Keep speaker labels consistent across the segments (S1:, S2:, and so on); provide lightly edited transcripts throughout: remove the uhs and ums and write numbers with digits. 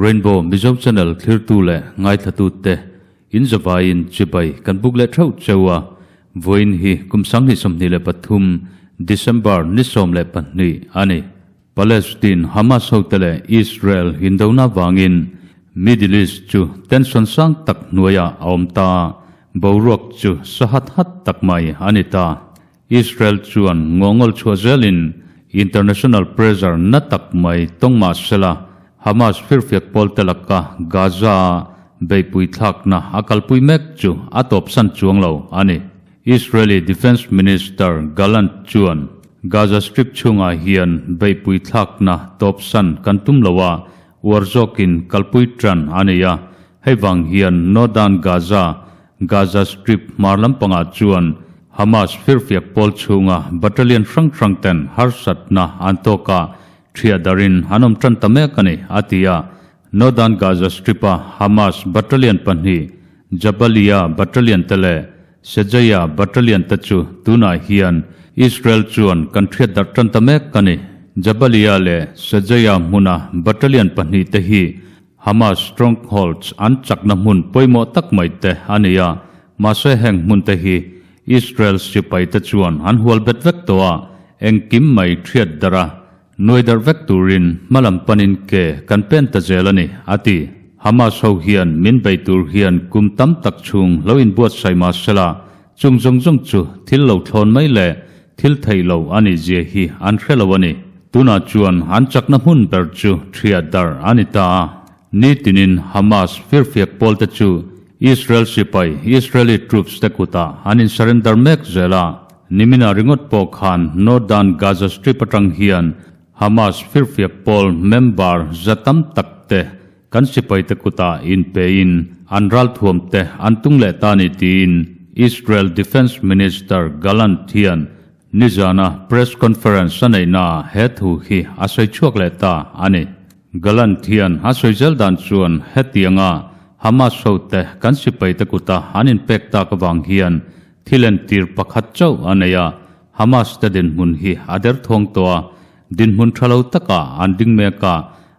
S1: Rainbow Mizo Channel thlirtu leh ngaithlatute in zavaiin chibai kan buk leh theuh cheu a, vawiin hi kum 2023 December ni 12 a ni. Palestine Hamas hote leh Israel indona vangin Middle East chu tension sang tak hnuaiah a awm ta, boruak chu sa hat hat tak mai a ni ta. Israel chuan ngawngawl chhuah zelin international pressure na tak mai tawng mah sela, Hamas firfiak pawlte laka Gaza-a beihpui thlakna a kalpui mek chu a tawpsan chuang lo a ni. Israeli Defence Minister Gallant chuan Gaza Strip chhungah hian beihpui thlakna tawpsan kan tum lo a, uar zawkin kalpui tan a ni a, hei vang hian Northern Gaza Gaza Strip hmar lampangah chuan Hamas firfiak pawl chhunga battalion hrang hrang ten harsatna an tawk a, thiah darin an awm tan ta mek a ni, a ti a. Northern Gaza Strip-a Hamas battalion pahnih, Jabalia battalion te leh Shejaiya battalion te chu tunah hian Israel chuan kan thiat darh tan ta mek a ni. Jabalia leh Shejaiya hmuna battalion pahnih te hi Hamas strongholds an chakna hmun pawimawh tak mai te a ni a, mahse heng hmun te hi Israel sipai te chuan an hual bet vek tawh a, engkim mai thiat darh a, nuai darh vek turin hmalam panin ke kan pen ta zel a ni, a ti. Hamas ho hian min bei tur hian kum tam tak chhung lo inbuatsaih mah sela, chung zawng zawng chu thil lo thlawn mai leh thil theih lo a nih zia hi an hre lo a ni. Tunah chuan an chakna hmun ber chu thiah darh a ni ta a. Nitinin Hamas firfiak pawlte chu Israel sipai, Israeli troops, te kutah an in surrender mek zel a. Nimina ringawt pawh khan Northern Gaza Strip atang hian Hamas firfiak pawl member za tam tak te Kan sipaite kutah inpein an ralthuamte an tung leh ta ni tiin Israel Defence Minister Gallant hian nizana press conference a neihnaah he thu hi a sawi chhuak leh ta a ni. Gallant hian a sawi zel dan chuan hetianga Hamas hote kan sipaite kuta an inpek tak avang hian thil entir pakhat chauh a nei a, Hamas te dinhmun hi a derthawng tawh a, dinhmun tha lo takah an ding mek a,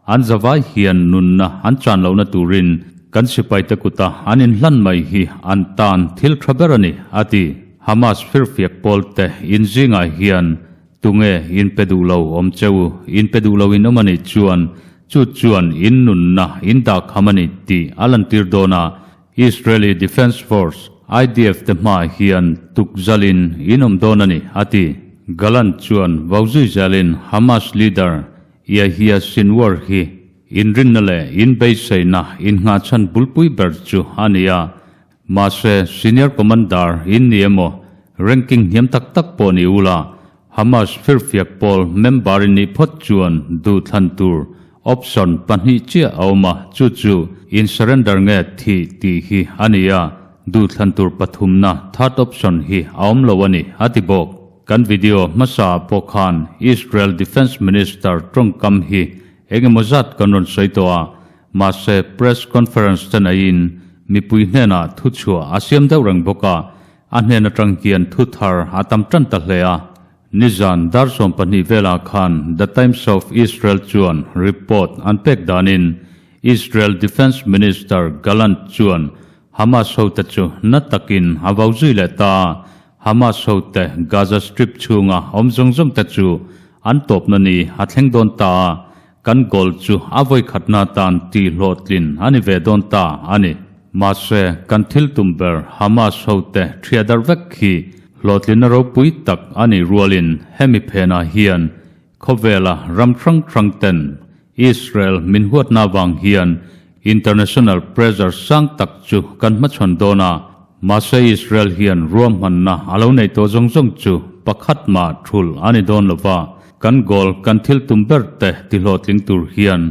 S1: An zavai hian nunna an chan lohna turin kan sipaite kuta an inhlan mai hi an tan thil tha ber a ni, a ti. Hamas firfiak pawlte inzingah hian tunge inpe duh lo awm che u, inpe duh lo in awm a nih chuan chu chuan in nunna in dah kham a ni tih a lantir dawn a, Israeli Defence Force, IDF, te hmaah hian tukzalin in awm dawn a ni, a ti. Gallant chuan vauzui zelin Hamas leader Yahya Sinwar hi inrinna leh inbeisaina innghahchhan bulpui ber chu a ni a, mahse senior commander in ni emaw ranking hniam tak tak pawh ni ula, Hamas firfiak pawl member in nih phawt chuan duhthlan tur option pahnih chiah a awm a, chu chu in surrender nge thih tih hi a ni a, duhthlan tur pathumna third option hi a awm lo a ni, a ti bawk. Kan video hmasa pawh khan Israel Defence Minister tawngkam hi eng emaw zat kan rawn sawi tawh a, mahse press conference te neiin mipui hnenah thu chhuah a siam deuh reng bawk a, a hnen atang hian thu thar a tam tan ta hle a. Nizan dar 12 velah khan The Times of Israel chuan report an pek danin Israel Defence Minister Gallant chuan Hamas hote chu na takin a vau zui leh ta a, Hamas hote Gaza Strip chhunga awm zawng zawng te chu an tawpna ni a thleng dawn ta a, kan goal chu a vawi khatna atan tih hlawhtlin a ni ve dawn ta a ni. Mahse, kan thil tum ber Hamas hote thiah darh vek hi hlawhtlinna ropui tak a nih rualin hemi phenah hian khawvela ram hrang hrang ten Israel min huatna avang hian International pressure sang tak chu kan hmachhawn dawn a, mahse Israel hian ruahmanna a lo neih tawh zawng zawng chu pakhat mah thul a ni dawn lo va, kan goal kan thil tum ber te tihlawhtling tur hian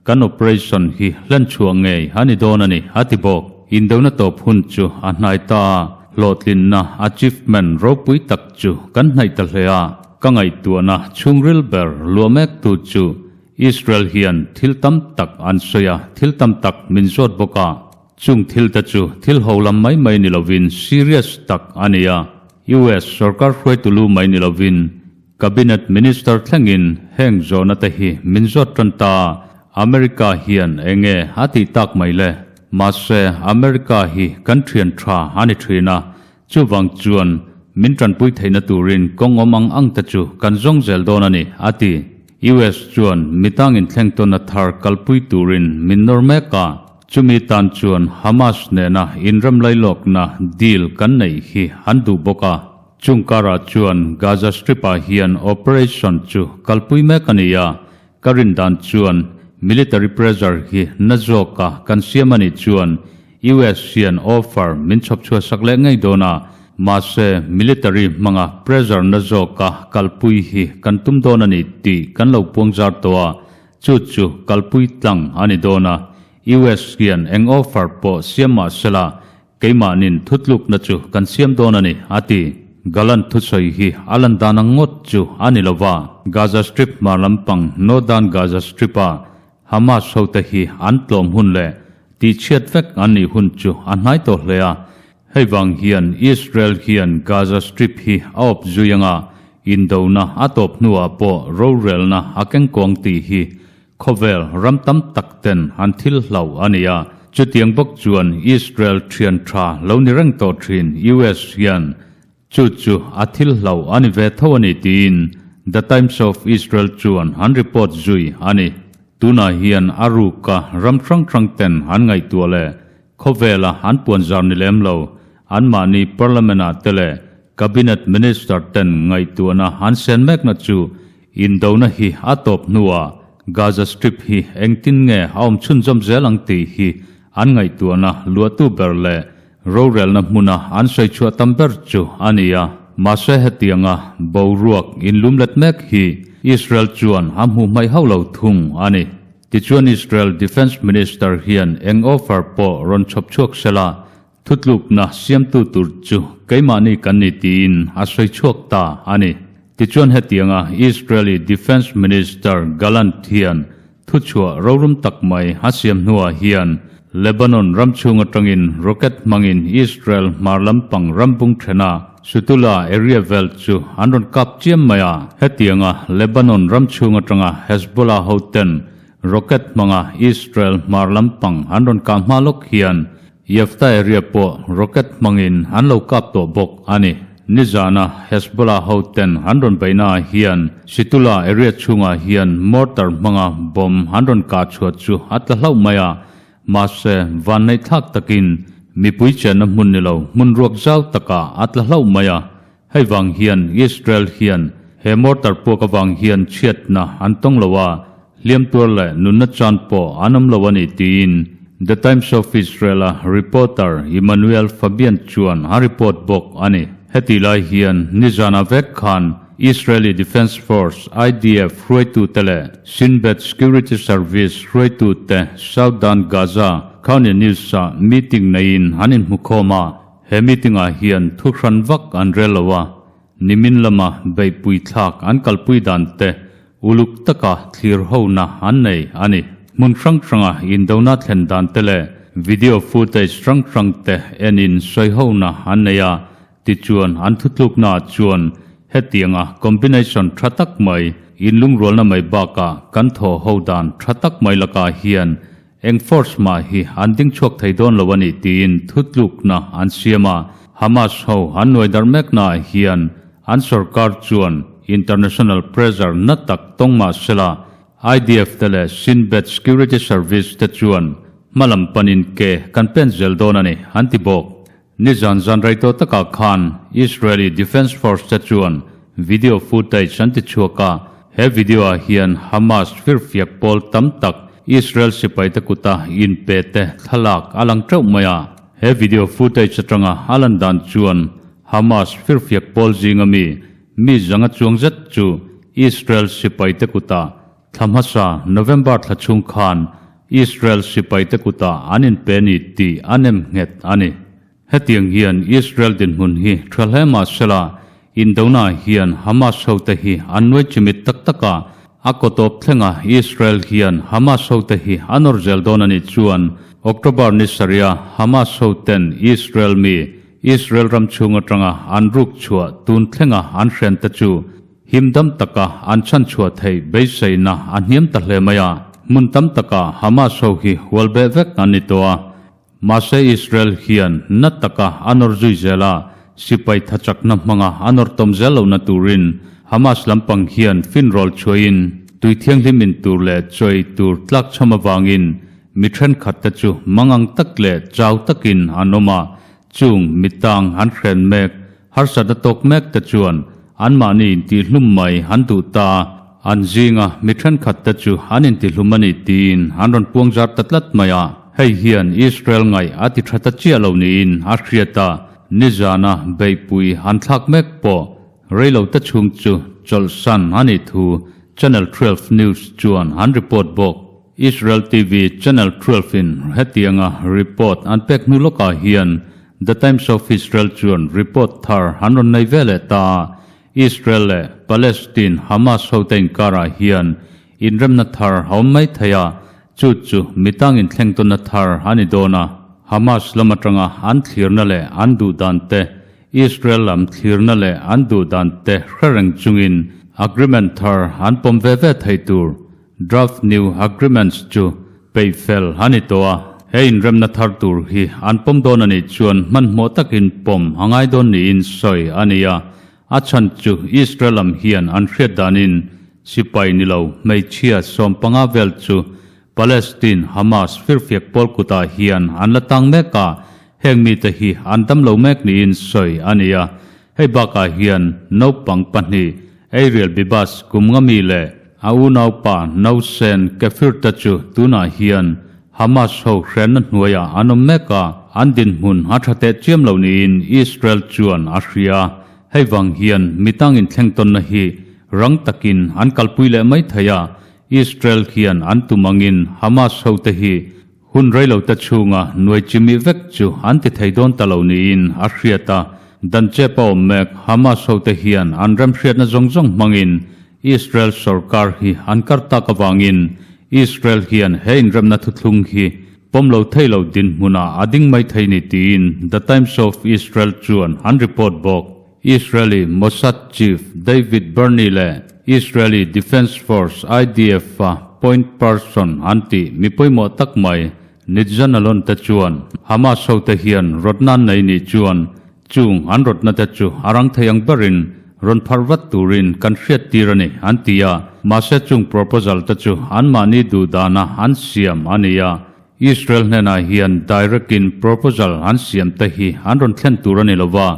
S1: kan operation hi hlen chhuah ngei a ni dawn a ni, a ti bawk. Indona tawp hun chu a hnai ta a, hlawhtlinna achievement ropui tak chu kan hnaih ta hle a, ka ngaihtuahna chhungril ber luah mek tu chu Israel hian thil tam tak an sawi a, thil tam tak min zawt bawk a. Chung thil te chu thil ho lam mai mai ni lovin serious tak a ni a. US sorkar hruaitu lu mai ni lovin Cabinet Minister thlengin heng zawhna te hi min zawt tan ta a. America hian enge a tih tak mai le? Mahse, America hi kan thian tha a ni thin a, chuvang chuan min tanpui theihna turin kawng awm ang ang te chu kan zawng zel dawn a ni, a ti. US chuan mitangin thleng tawnna thar kalpui turin min nawr mek a, chumi tan chuan Hamas nena inrem lailawkna deal kan neih hi an duh bawk a. Chung karah chuan Gaza Strip-ah hian operation chu kalpui mek a ni a, ka rin dan chuan military pressure hi na zawka kan siam a nih chuan US hian offer min chhawp chhuah sak leh ngei dawn a, mahse military hmanga pressure na zawka kalpui hi kan tum dawn a ni tih kan lo puang zar tawh a, chu chu kalpui tlang a ni dawn a, US hian eng offer pawh siam mah sela Keimahnin thutlukna chu kan siam dawn a ni, a ti. Gallant thusawi hi a lan dan ang ngawt chu a ni lo va. Gaza Strip hmar lampang Northern Gaza Strip-a Hamas hote hi an tlawm hun leh tihchhiat vek an nih hun chu a hnai tawh hle a. Hei vang hian Israel hian Gaza Strip hi a awp zui anga indona a tawp hnuah pawh rorelna a kengkuang tih hi Khawvel ram tam tak ten an thil hlau a ni a, chutiang bawk chuan Israel thian tha lo ni reng tawh thin US hian chu chu a thil hlau a ni ve tho a ni tiin The Times of Israel chuan an report zui a ni. Tunah hian a ruka ram hrang hrang ten an ngaihtuah leh khawvela an puanzar ni lem lo anmahni Parliament ah te leh Cabinet Minister ten ngaihtuahna an sen mekna chu Indona hi a tawp hnuah Gaza Strip hi engtin nge a awm chhunzawm zel ang tih hi an ngaihtuahna luahtu ber leh rorelna hmuna an sawi chhuah tam ber chu a ni a. Mahse hetianga boruak inlumlet mek hi Israel chuan a hmuh hmaih hauh lo thung a ni. Tichuan Israel Defence Minister hian eng offer pawh rawn chhawp chhuak sela Thutlukna siamtu tur chu keimahni kan ni tiin a sawi chhuak ta a ni. Tichuan hetianga Israeli Defence Minister Gallant hian thuchhuah rorum tak mai a siam hnuah hian Lebanon ram chhung atangin rocket hmangin Israel hmar lampang rambung thena Sutula area vel chu an rawn kap chiam mai a. Hetianga Lebanon ram chhung atanga Hezbollah hoten rocket hmanga Israel hmar lampang an rawn kah hma lawk hian Yafta area pawh rocket hmangin an lo kap tawh bawk a ni. Nizana Hezbollah hoten an rawn beihnaah hian Situla area chhungah hian mortar hmanga bomb an rawn kah chhuah chu a tla hlauh mai a, mahse vanneih thlak takin mipui chenna hmun ni lo hmun ruak zau takah a tla hlauh mai a. Hei vang hian Israel hian he mortar puak avang hian chhiatna an tawng lo a, hliam tuar leh nunna chan pawh an awm lo a ni tiin The Times of Israel-a reporter Emmanuel Fabian chuan a report bawk a ni. Hetih lai hian nizanah vek khan Israeli Defence Force, IDF, hruaitute leh Shin Bet Security Service hruaitute Southern Gaza, Khan Younis-ah meeting neiin an inhmukhawm a, He meeting-ah hian thu hran vak an rel lo a, nimin lama beihpui thlak an kalpui dan te uluk taka thlir hona an nei a ni. Hmun hrang hranga indona thlen dan te leh video footage hrang hrang te enin sawi hona an nei a, tichuan an thutluknaah chuan hetianga combination tha tak mai, inlungrualna mai bakah kan thaw ho dan tha tak mai lakah hian Eng force mah hi an ding chhuak thei dawn lo a ni tiin thutlukna an siam a, Hamas ho an nuai darh meknaah hian an sorkar chuan international pressure na tak tawng mah sela IDF te leh Shin Bet Security Service te chuan hmalam panin ke kan pen zel dawn a ni an ti bawk. Nizan zan rei tawh takah khan Israeli Defence Force te chuan video footage an ti chhuak a, he video ah hian Hamas firfiak pawl tam tak Israel sipai te kuta inpe te thlalak a lang teuh mai a. He video footage atanga a lan dan chuan Hamas firfiak pawl zinga mi mi zanga chuang zet chu Israel sipai te kuta Thla hmasa November thla chhung khan Israel sipaite kutah an inpe ni tih a nem nghet a ni. Hetiang hian Israel dinhmun hi tha hle mah sela, Indona hian Hamas hote hi an nuai chimit tak tak a, a kaw tawp thlenga Israel hian Hamas hote hi a nawr zel dawn a nih chuan October ni sarih a Hamas hoten Israel mi Israel ram chhung atanga an ruk chhuah tun thlenga an hren te chu Him dam taka an chhan chhuah theih beiseina a hniam ta hle mai a. Hmun tam takah Hamas ho hi hual beh vek an ni tawh a. Mahse Israel hian na taka a nawr zui zel a, sipai thachakna hmanga a nawr tawm zel lohna turin Hamas lampang hian finrawl chhuahin tui thianghlim in tur leh chawi tur tlakchham avangin mi thenkhat te chu mangang tak leh chau takin an awm a, chung mitang an hren mek Harsatna tawk mek te chuan anmahni intihhlum mai an duh ta a, an zinga mi thenkhat te chu an intihlum a ni tiin an rawn puang zar ta tlat mai a. Hei hian Israel ngaih a ti tha ta chiah lo niin a hriat a, nizana beihpui an thlak mek pawh reilo te chhung chu chawlhsan a nih thu Channel 12 News chuan an report bawk. Israel TV Channel 12 in hetianga report an pek hnu lawkah hian The Times of Israel chuan report thar an rawn nei ve leh ta a, Israel leh Palestine Hamas hote inkarah hian inremna thar a awm mai thei a, chu chu mitang inthleng tawnna thar a ni dawn a. Hamas lam atanga an thlirna leh an duh dan te, Israel lam thlirna leh an duh dan te hre reng chungin agreement thar an pawm ve ve thei tur. Draft New Agreements chu peih fel a ni tawh a, he inremna thar tur hi an pawm dawn a nih chuan hmanhmawh takin pawm a ngai dawn niin sawi a ni a. A chhan chu Israel lam hian an hriat danin sipai ni lo hmeichhia 15 vel chu Palestine Hamas firfiak pawl kutah hian an la tang mek a, heng mite hi an dam lo mek niin sawi a ni a. Hei bakah hian naupang pahnih Ariel Bibas kum nga mi leh a unaupa Nausen Kefir te chu tunah hian Hamas ho hrenna hnuaiah an awm mek a, an dinhmun a tha teh chiam lo niin Israel chuan a hria. Hei vang hian mitang inthleng tawnna hi rang takin an kalpui leh mai thei a, Israel hian an tum angin Hamas ho te hi Hun reilote chhunga nuai chimih vek chu an ti thei dawn ta lo niin a hriat a, dan chep a awm mek Hamas hote hian an remhriatna zawng zawng hmangin Israel sorkar hi an kar tak avangin Israel hian he inremna thuthlung hi pawm lo thei lo dinhmunah a ding mai thei ni tiin The Times of Israel chuan an report bawk. Israeli Mossad chief David Barney leh Israeli Defence Force, IDF, a point person an tih mi pawimawh tak mai Nitzan Alon te chuan Hamas hote hian rawtna an nei nih chuan chung an rawtna te chu a rang thei ang berin rawn pharh vat turin kan hriat tir a ni an ti a, mahse chung proposal te chu anmahni duhdana an siam a ni a, Israel hnenah hian direct in proposal an siam te hi an rawn thlen tur a ni lova,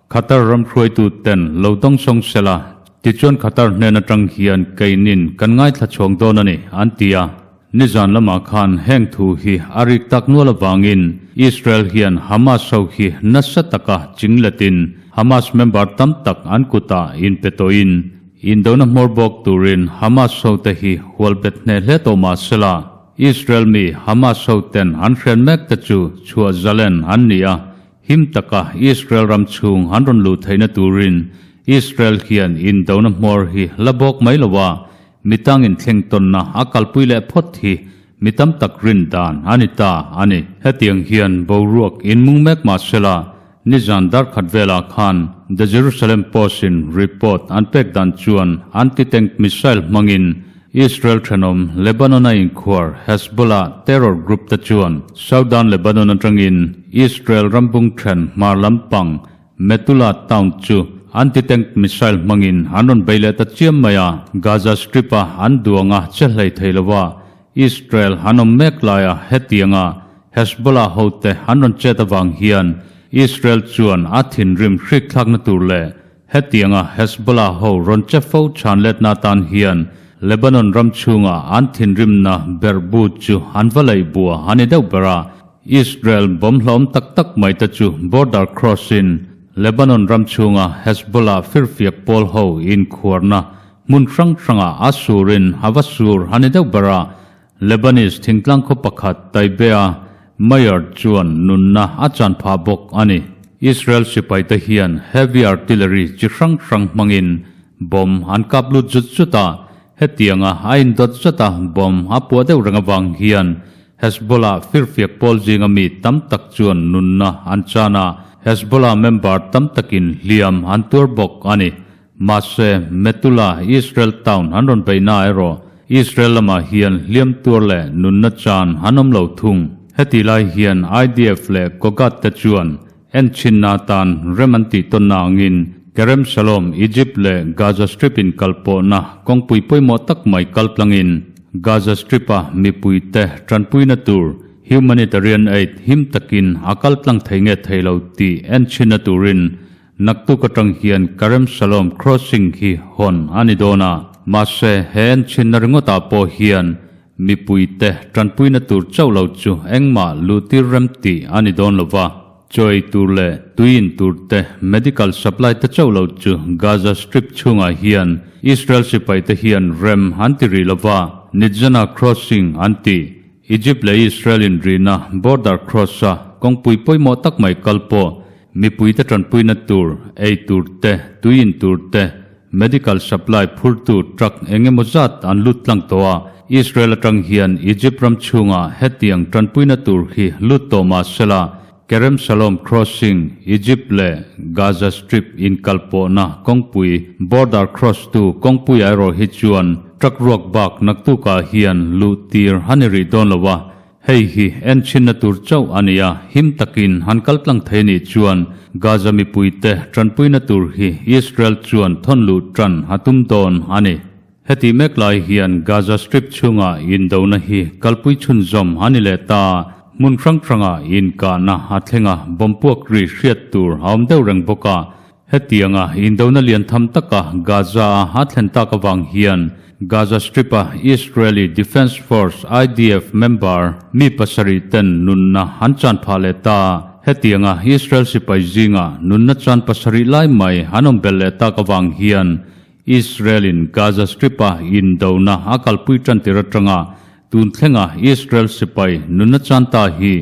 S1: Qatar ram hruaitu ten lo dawng sawng sela, tichuan Qatar hnen atang hian keinin kan ngaithla chhuang dawn a ni, an ti a. Nizan lamah khan heng thu hi a rik tak nual avangin Israel hian Hamas ho hi nasa taka chingletin Hamas member tam tak an kutah inpe tawhin indona hmawr bawk turin Hamas hote hi hualbet hneh hle tawh mah sela, Israel mi Hamas hoten an hriat mek te chu chhuah zalen an ni a, Him taka Israel ram chhung an rawn luh theihna turin Israel hian indona hmawr hi la bawk mai lo a, mitang inthleng tawnna a kalpui leh phawt hi mi tam tak rin dan a ni ta a ni. Hetiang hian boruak inmung mek mah sela, nizan darkhat velah khan The Jerusalem Post-in report an pek dan chuan anti-tank missile hmangin Israel thenawm Lebanon-a inkhuar Hezbollah terror group te chuan Southern Lebanon atangin Israel rambung then hmar lampang Metula town chu anti-tank missile hmangin an rawn bei leh ta chiam mai a, Gaza Strip-a an duanga che hlei thei lova Israel an awm mek laia hetianga Hezbollah hote an rawn chet avang hian Israel chuan a thinrim hrikthlakna tur leh Hetianga Hezbollah ho rawn che fo chhan letna atan hian Lebanon ram chhunga an thinrimna berhbu chu an va lei bua a ni deuh ber a. Israel bomb hlawm tak tak mai te chu border cross-in Lebanon ram chhunga Hezbollah firfiak pawl ho inkhuarna hmun hrang hrangah a surin a va sur a ni deuh ber a. Lebanese thingtlang khaw pakhat Taybeh-a Mayor chuan nunna a chan phah bawk a ni. Israel sipaite hian heavy artillery chi hrang hrang hmangin bomb an kap lut zut zut a, hetianga a indawt zat a bomb a puah deuh reng avang hian Hezbollah firfiak pawl zinga mi tam tak chuan nunna an chan a, Hezbollah member tam takin hliam an tuar bawk a ni. Mahse, Metula, Israel town an rawn beihna erawh. Israel lamah hian hliam tuar leh nunna chan an awm lo thung. Heti lai hian IDF leh Kogat te chuan enchhinna atan rem an tih tawnna angin Kerem Shalom, Egypt leh Gaza Strip inkalpawhna kawngpui pawimawh tak mai kaltlangin Gaza Strip-a mipuite tanpuina tur humanitarian aid him takin a kaltlang thei nge thei lo tih enchhinna turin Naktuk atang hian Karem Shalom Crossing hi hawn a ni dawn a, mahse he enchhinna ringawtah pawh hian mipuite tanpuina tur chauh lo chu engmah luhtir rem tih a ni dawn lo va. Chaw ei tur leh tui in tur te, medical supply te chauh lo chu Gaza Strip chhungah hian Israel sipaite hian rem an ti rih lo va, Nitzana Crossing an ti. Egypt leh Israel inrihna border cross-a kawngpui pawimawh tak mai kal pawh Mipuite tanpuina tur, ei tur te, tui in tur te, medical supply phurtu truck eng emaw zat an lut tlang tawh a. Israel atang hian Egypt ram chhungah hetiang tanpuina tur hi lut tawh mah sela, Kerem Shalom Crossing, Egypt leh Gaza Strip inkalpawhna kawngpui, border cross tu kawngpuiah erawh hi chuan truck ruak bak naktukah hian luh tir a ni rih dawn lo a. Hei hi enchhinna tur chauh a ni a, him takin han kal tlang thei nih chuan Gaza mipuite tanpuina tur hi Israel chuan thawn luh tan a tum dawn a ni. Heti mek lai hian Gaza Strip chhunga indona hi kalpui chhunzawm a ni leh ta. Hmun hrang hranga inkahna a thleng a, bomb puak ri hriat tur a awm deuh reng bawk a. Hetianga indona lian tham taka Gaza-a a thlen tak avang hian Gaza Strip-a Israeli Defense Force, IDF, member mi pasarih ten nunna an chan phah leh ta. Hetianga Israel sipai zinga nunna chan pasarih lai mai an awm belh leh tak avang hian Israel-in Gaza Strip-a indona a kalpui tan tir atanga tun thlenga Israel sipai nunna chan ta hi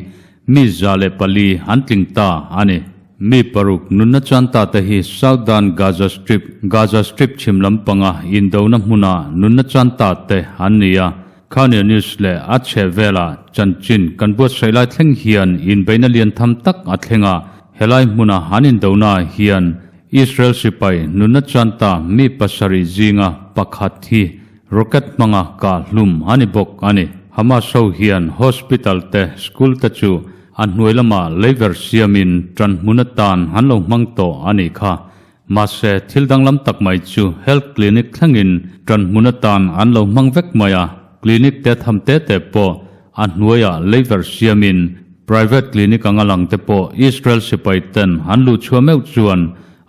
S1: Mi 104 an tling ta a ni. Mi paruk nunna chuan ta te hi Southern Gaza Strip, Gaza Strip chhim lampanga indona hmuna nunna chuan ta te an ni a. Khan Younis leh a chheh velah chanchin kan buatsaih lai thleng hian inbeihna lian tham tak a thleng a. Helai hmuna an indona hian Israel sipai nunna chuan ta mi pasarih zinga pakhat hi Rocket hmanga kah hlum a ni bawk a ni. Hamas ho hian hospital te, school te chu a hnuai lamah leiver siamin ṭan hmun atan an lo hmang tawh a nih kha. Mahse, thil danglam tak mai chu health clinic thlengin ṭan hmun atan an lo hmang vek mai a, clinic te tham te te pawh a hnuaiah leiver siamin private clinic anga lang te pawh Israel sipai ten an luhchhuah meuh chuan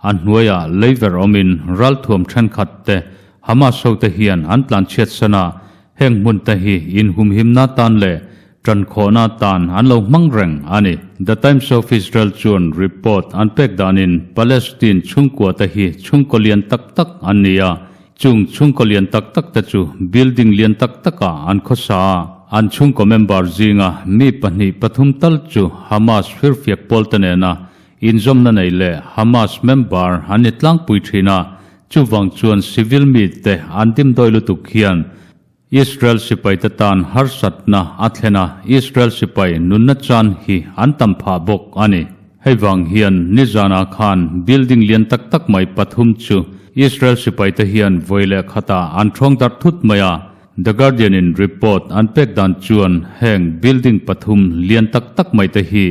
S1: a hnuaiah leiver awmin ralthuam ṭhenkhat te Hamas hote hian an tlanchhiat san a, heng hmun te hi inhumhimna tan leh ṭankhawhna tan an lo hmang reng a ni. The Times of Israel chuan report an pek danin Palestine chhungkua te hi chhungkaw lian tak tak an ni a, chung chhungkaw lian tak tak te chu building lian tak takah an khawsa a, an chhungkaw member zinga mi pahnih pathum tal chu Hamas firfiak pawl te nena inzawmna nei leh Hamas member an ni tlangpui thin a, Chuvang chuan civil mite an dimdawi lutuk hian Israel sipaite tan harsatna a thlen a, Israel sipai nunna chan hi an tam phah bawk a ni. Hei vang hian nizanah khan building lian tak tak mai pathum chu Israel sipaite hian vawi leh khatah an thawng darh thut mai a, The Guardian in report an pek dan chuan heng building pathum lian tak tak mai te hi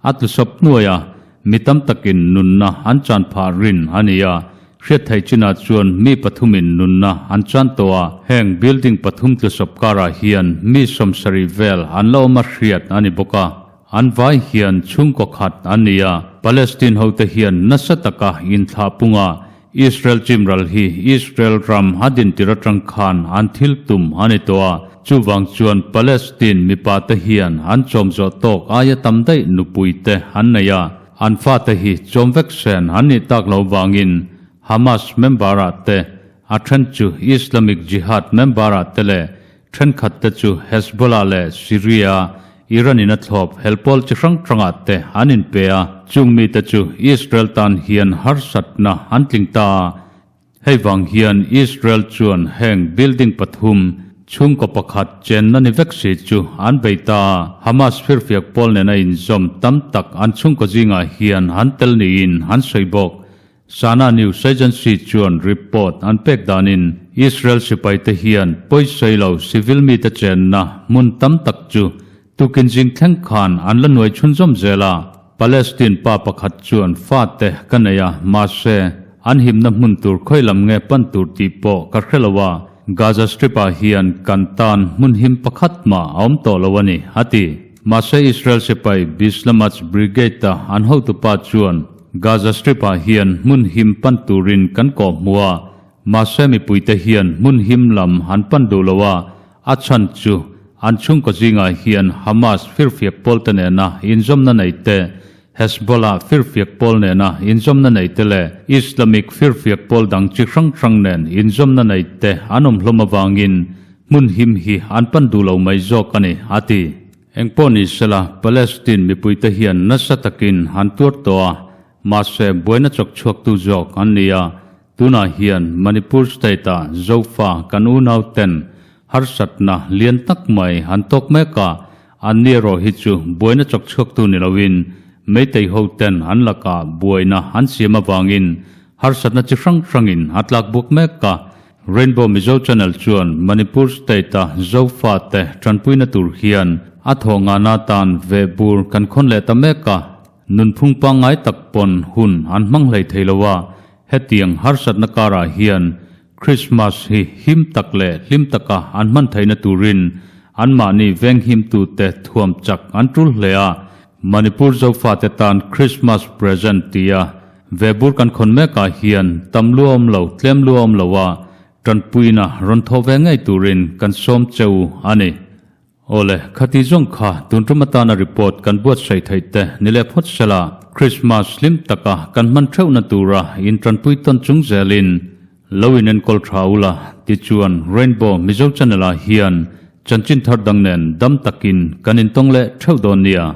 S1: A tlusawp hnuai a, mi tam takin nunna an chan phah rin a ni a, hriat theih chinah chuan mi pathumin nunna an chan tawh a, heng building pathum tlusawp karah hian mi sawmsarih vel an la awm a hriat a ni bawk a, an vai hian chhungkaw khat an ni a, Palestine hote hian nasa taka inthlah punga Israel chimral hi Israel ram a dintir atang khan an thil tum a ni tawh a, chuvang chuan Palestine mipa te hian an chawm zawh tawk aia tam daih nupui te an nei a, an fate hi chawm vek sen an nih tak lo vangin Hamas member ah te, a then chu Islamic Jihad member ah te leh thenkhat te chu Hezbollah leh Syria Iran in a thlawp helpawl chi hrang hrangah te an inpe a, chung mite chu Israel tan hian harsatna an tling ta a. Hei vang hian Israel chuan heng building pathum, chhungkaw pakhat chenna ni vek si chu an bei ta a. Hamas firfiak pawl nena inzawm tam tak an chhungkaw zingah hian an tel niin an sawi bawk. Sana News Agency chuan report an pek danin. Israel sipaite hian pawisawi lo civil mite chenna hmun tam tak chu tukin zing thleng khan an la nuai chhunzawm zel a. Palestine pa pakhat chuan fate ka nei a, mahse, an himna hmun tur khawi lam nge pan tur tih pawh ka hre lo a, Gaza Strip-ah hian kan tan hmun him pakhat mah a awm tawh lo a ni, a ti. Mahse, Israel sipai Bislamach Brigade-a an hotupa chuan Gaza Strip-ah hian hmun him pan turin kan kawh hmu a, mahse mipuite hian hmun him lam an pan duh lo a, a chhan chu an chhungkaw zingah hian Hamas firfiak pawlte nena inzawmna nei te, Hezbollah firfiak pawl nena inzawmna nei te leh Islamic firfiak pawl dang chi hrang hrang nen inzawmna nei te an awm hlawm avangin hmun him hi an pan duh lo mai zawk a ni, a ti. Engpawh ni sela, Palestine mipuite hian nasa takin an tuar tawh a, mahse buaina chawk chhuaktu zawk an ni a, tunah hian Manipur state-ah Zofa kan unau ten harsatna lian tak mai an tawk mek a, anni erawh hi chu buaina chawk chhuaktu ni loin Meitei ho ten an lakah buaina an siam avangin harsatna chi hrang hrangin a tlak buk mek a, Rainbow Mizo Channel chuan Manipur State-a Zofate tanpuina tur hian a thawh ngahna tan veh bur kan khawn leh ta mek a, nunphung pangngai tak pawn hun an hmang hlei thei lo a, hetiang harsatna karah hian Christmas hi him tak leh hlim taka an hman theihna turin anmahni venghimtute thuam chak an tul hle a, Manipur Zofate tan Christmas present tia Ve bur kan khawn mekah hian tam lu a awm lo, tlem lu a awm lo a, tanpuina rawn thawh ve ngei turin kan sawm che u a ni. Awle, khati zawng kha tun tum atana report kan buatsaih theih te ni leh phawt sela, Christmas hlim taka kan hman theuhna tura in tanpui tawn chung zelin lo in enkawl tha ula tichuan Rainbow Mizo Channel ah hian chanchin thar dang nen dam takin kan intawng leh theuh dawn nia.